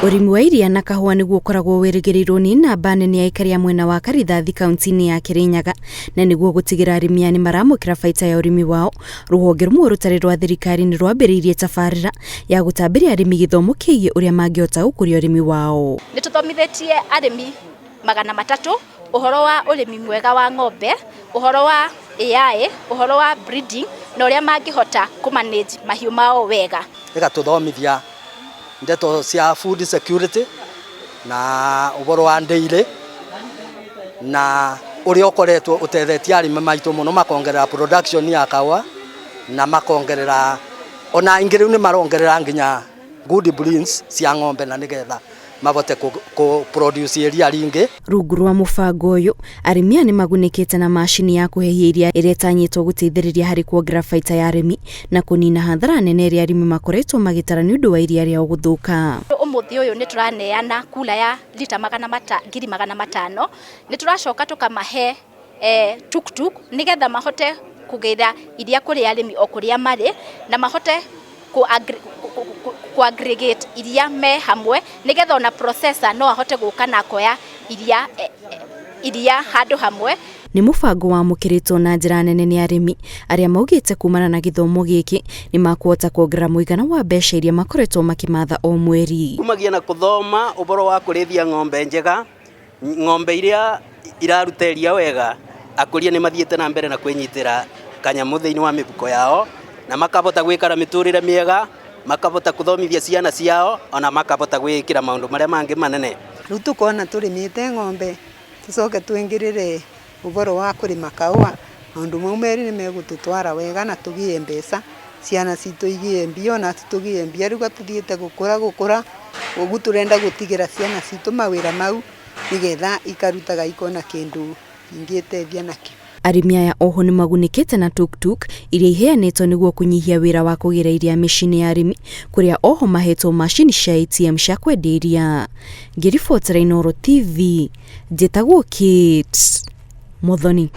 Ũrĩmi wa iria na kahũa nĩguo ũkoragwo wĩrĩgĩrĩirwo nĩ namba nene ya aikari a mwena wa Karithathi kaunti-inĩ ya Kirinyaga, na nĩguo gũtigĩra arĩmi aya nĩmaramũkĩra baita ya ũrĩmi wao, rũhonge rũmwe rũtarĩ rwa thirikari nĩ rwambĩrĩirie tabarĩra ya gũtambĩria arĩmi gĩthomo kĩgiĩ ũrĩa mangĩhota gũkũria ũrĩmi wao. Nĩ tũthomithĩtie arĩmi 300 ũhoro wa ũrĩmi mwega wa ng'ombe, ũhoro wa AI, ũhoro wa breeding na ũrĩa mangĩhota kũ manage mahiũ mao wega. Ĩgatũthomithia ndeto cia food security na ũhoro wa dairy na ũrĩa ũkoretwo ũtethetie arĩmi maitũ mũno makongerera production ya kahũa na makongerera ona aingĩ rĩu nĩ marongerera nginya good breeds cia ng'ombe na nĩgetha mabote kũ produce iria ringĩ. Rungu rwa mũbango ũyũ, arĩmi aya nĩmagunĩkĩte na macini ya kũhehia iria ĩrĩa ĩtanyĩtwo gũteithĩrĩria harĩ kuongerera baita ya arĩmi na kũnina hathara nene ĩrĩa arĩmi makoretwo magĩtara nĩ ũndũ wa iria rĩao gũthũka. Ũmũthĩ ũyũ nĩ tũraneana kula ya rita 500,000, nĩ tũracoka tũkamahe tuktuk nĩgetha mahote kũgĩra iria kũrĩ arĩmi o kũrĩa marĩ na mahote kũ aggregate iria me hamwe nĩgetha ona processor no ahote gũka na akoya iria handũ hamwe. Nĩ mũbango wamũkĩrĩtwo na njĩra nene nĩ arĩmi arĩa maugĩte kumana na gĩthomo gĩkĩ nĩ makũhota kuongerera mũigana wa mbeca iria makoretwo makĩmatha o mweri. Kumagia na kũthoma ũhoro wa kũrĩithia ng'ombe njega, ng'ombe iria iraruta iria wega, akũria nĩ mathiĩte na mbere na kwĩnyitĩra kanyamũ thĩinĩ wa mĩhuko yao na makahota gwĩkara mĩtũrĩre mĩega, makahota kũthomithia ciana ciao ona makahota gwĩkĩra maũndũ marĩa mangĩ manene. Rĩu tũkona tũrĩmĩte ng'ombe tũcoke twĩngĩrĩre ũhoro wa kũrĩma kahũa, maũndũ mau merĩ nĩ megũtũtwara wega na tũgĩe mbeca, ciana citũ igĩe mbia ona tũgĩe mbia. Rĩu gatũthiĩte gũkũra gũkũra, ũguo tũrenda gũtigĩra ciana citũ mawĩra mau nĩgetha ikarutaga ikona kĩndũ ingĩteithia nakĩo. Arĩmi aya oho nĩ magunĩkĩte na tuktuk iria iheanĩtwo nĩguo kũnyihia wĩra wa kũgĩra iria mĩciĩ-inĩ ya arĩmi, kũrĩa oho mahetwo macini cia ATM cia kwendia iria. Ngĩribotera Inooro TV, njĩtagwo Kate Muthoni.